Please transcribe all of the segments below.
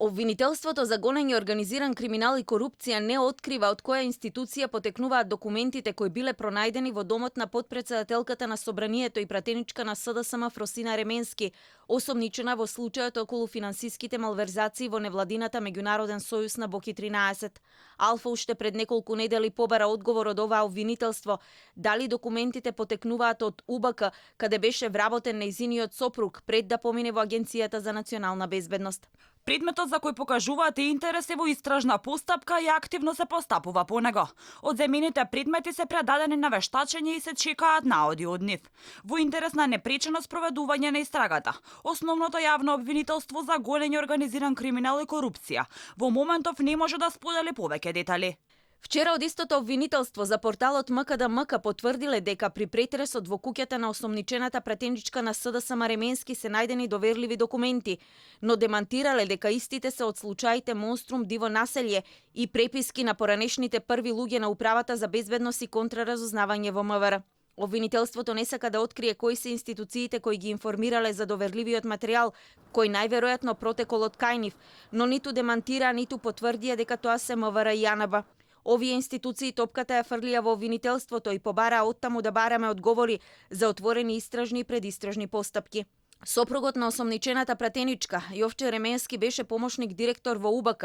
Обвинителството за гонење организиран криминал и корупција не открива од која институција потекнуваат документите кои биле пронајдени во домот на потпредседателката на Собранието и пратеничка на СДСМ Фросина Ременски, осомничена во случајот околу финансиските малверзации во невладината Меѓународен сојуз на Боки 13. Алфа уште пред неколку недели побара одговор од оваа обвинителство дали документите потекнуваат од УБК, каде беше вработен нејзиниот сопруг пред да помине во Агенцијата за национална безбедност. Предметот за кој покажуваат интерес е во истражна постапка и активно се постапува по него. Одземените предмети се предадени на вештачење и се чекаат наоди од нив. Во интерес на непречено спроведување на истрагата, основното јавно обвинителство за гонење организиран криминал и корупција, во моментов не може да сподели повеќе детали. Вчера од истото обвинителство за порталот МКД потврдиле дека при претресот во куќата на осомничената пратеничка на СДСМ Ременски се најдени доверливи документи, но демантирале дека истите се од случаите Монструм Диво населје и преписки на поранешните први луѓе на Управата за безбедност и контраразузнавање во МВР. Обвинителството не сака да открие кои се институциите кои ги информирале за доверливиот материјал, кој најверојатно протекол од кај нив, но ниту демантира, ниту потврдија дека тоа се МВР и ЈНБ. Овие институции топката ја фрлија во обвинителството и побараа оттаму да бараме одговори за отворени истражни и предистражни постапки. Сопругот на осомничената пратеничка, Јовче Ременски, беше помошник директор во УБК.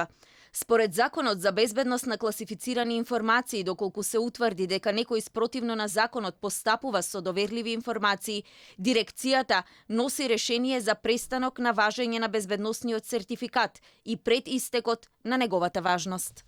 Според Законот за безбедност на класифицирани информации, доколку се утврди дека некој спротивно на законот постапува со доверливи информации, дирекцијата носи решение за престанок на важење на безбедносниот сертификат и пред истекот на неговата важност.